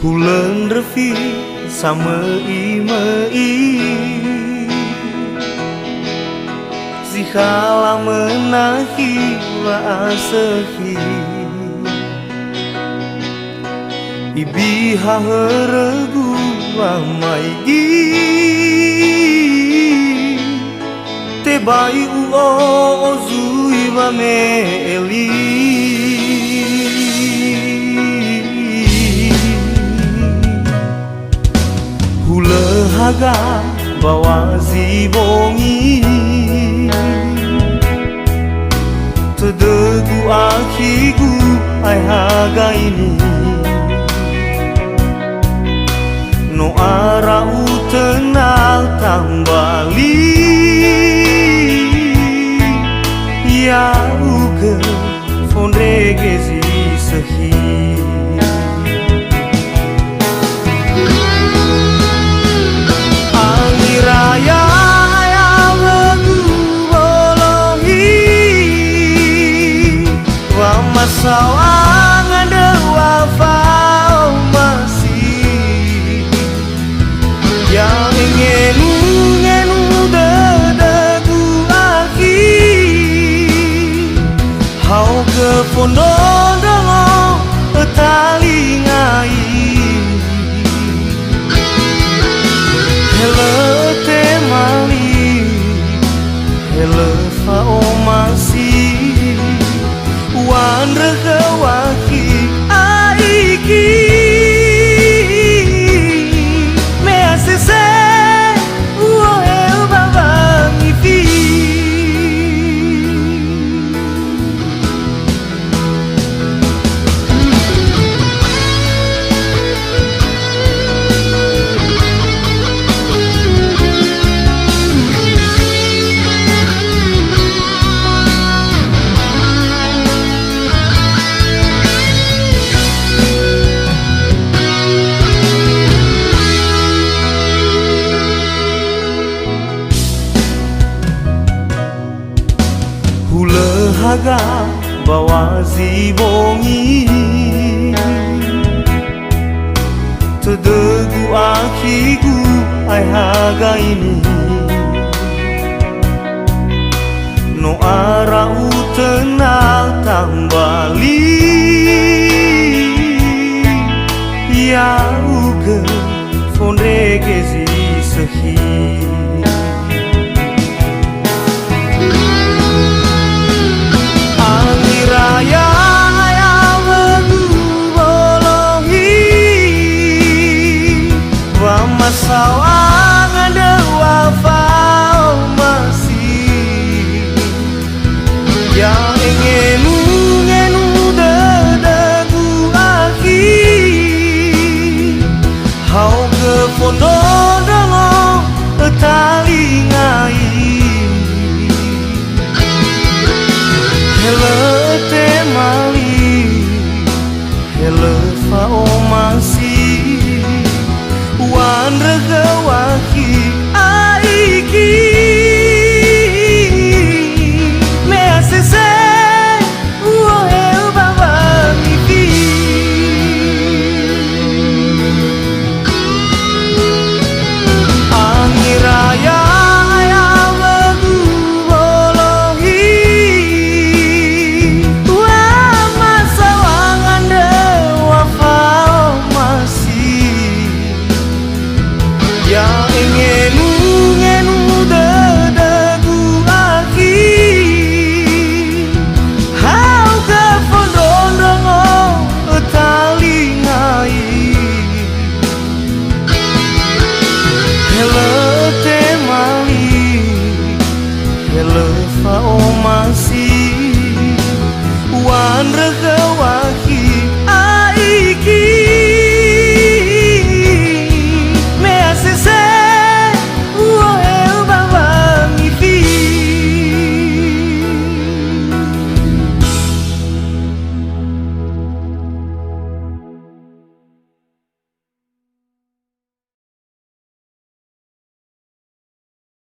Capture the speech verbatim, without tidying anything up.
Hulö ndröfi samöi-möi, zi khala mönahi wa'asökhi. Ibiha hörögu wamaigi, tebai u'o'o zui wame'e li. Hulö haga ba wa zi bongi, tödögu akhigu aeha gaini. No ara utöna tambali, ya'ugö fondrege zi sökhi. Angira ya'aya wögu wolohi, wa masao angandrö wa fa'omasi. Ya engenu-ngenu dödögu akhi, haogö fondrondrongo ötalingai. Helö ötemali, helö fa'omasi. U'andrö khöu akhi aiki, me asese u'oheu ba wangifi. Hulö haga ba wa zi bongi, tödögu akhigu aeha gaini. No ara utöna tambali, ya'ugö fondrege zi sökhi. Angira ya'aya wögu wolohi, wa masao angandrö wa fa'omasi. Ya engenu-ngenu dödögu akhi, haogö fondrondrongo ötalingai. Helö ötemali,